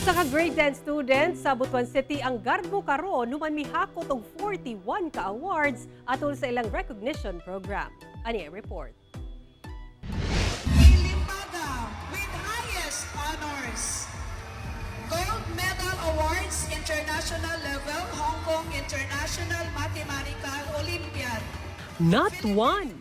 Usa ka grade 10 student sa Butuan City ang garbo karon human mihakot og 41 ka awards atol sa ilang recognition program. Ani ang report. Limbaga with highest honors. Gold Medal Awards, International Level, Hong Kong International Mathematical Olympiad. Not one,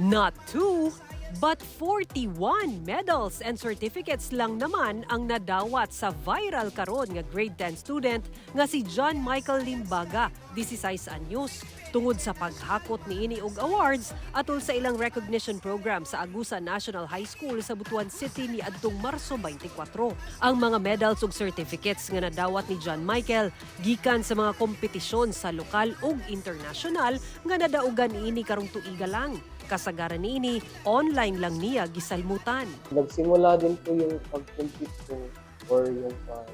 not two, but 41 medals and certificates lang naman ang nadawat sa viral karon nga grade 10 student nga si John Michael Limbaga, 16 anyos, tungod sa paghakot niini og awards atol sa ilang recognition program sa Agusan National High School sa Butuan City niadtong Marso 24. Ang mga medals ug certificates nga nadawat ni John Michael gikan sa mga kompetisyon sa lokal ug international nga nadaugan niini karong tuiga lang. Kasagaran niini, online lang niya gisalmutan. Nagsimula din po yung pag-compete ko or yung pag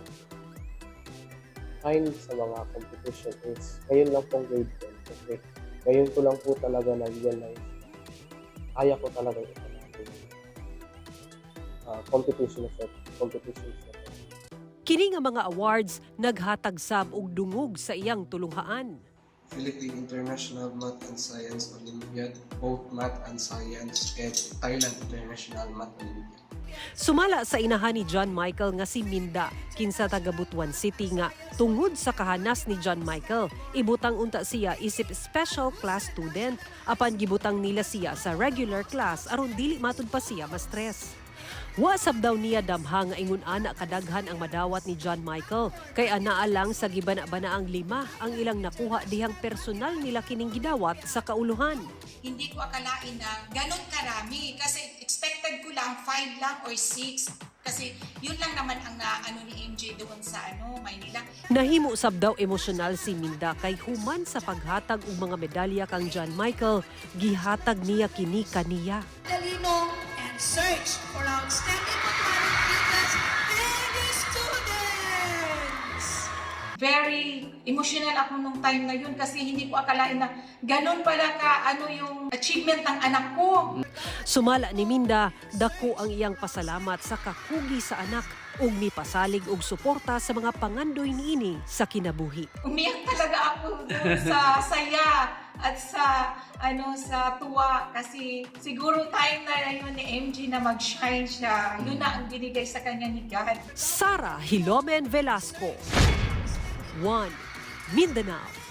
find sa mga competition is ngayon lang pong grade 10 kasi ngayon ko lang po talaga na-realize kaya ko talaga ipanalo yung competition set. Kini nga mga awards naghatag sab og dungog sa iyang tulunghaan. Philippine International Math and Science Olympiad, both Math and Science, and Thailand International Math Olympiad. Sumala sa inahan ni John Michael nga si Minda, kinsa taga Butuan City nga tungod sa kahanas ni John Michael, ibutang unta siya isip special class student apan gibutang nila siya sa regular class aron dili matud pa siya ma-stress. Wa sab daw niya damha nga ingon ana kadaghan ang madawat ni John Michael kay anaa lang sa gibana-banaang lima ang ilang nakuha dihang personal nila kining gidawat sa kauluhan. Hindi ko akalain na ganun karami kasi expected ko lang 5 lang or 6 kasi yun lang naman ang naano ni MJ doon sa ano Maynila. Nahimo sab daw emosyonal si Minda kay human sa paghatag og mga medalya kang John Michael, gihatag niya kini kaniya. Talino and search for outstanding Butuanon pupils and students. Very emotional ako nung time na yun kasi hindi ko akalain na ganun pala ka ano yung achievement ng anak ko. Sumala ni Minda, dako ang iyang pasalamat sa kakugi sa anak ug mipasalig og suporta sa mga pangandoy niini sa kinabuhi. Umiyak talaga ako doon sa saya at sa ano sa tuwa kasi siguro time na yun ni MG na mag-shine siya. Yun na ang binigay sa kanya ni God. Sara Hilomen Velasco. 1. Mindanao.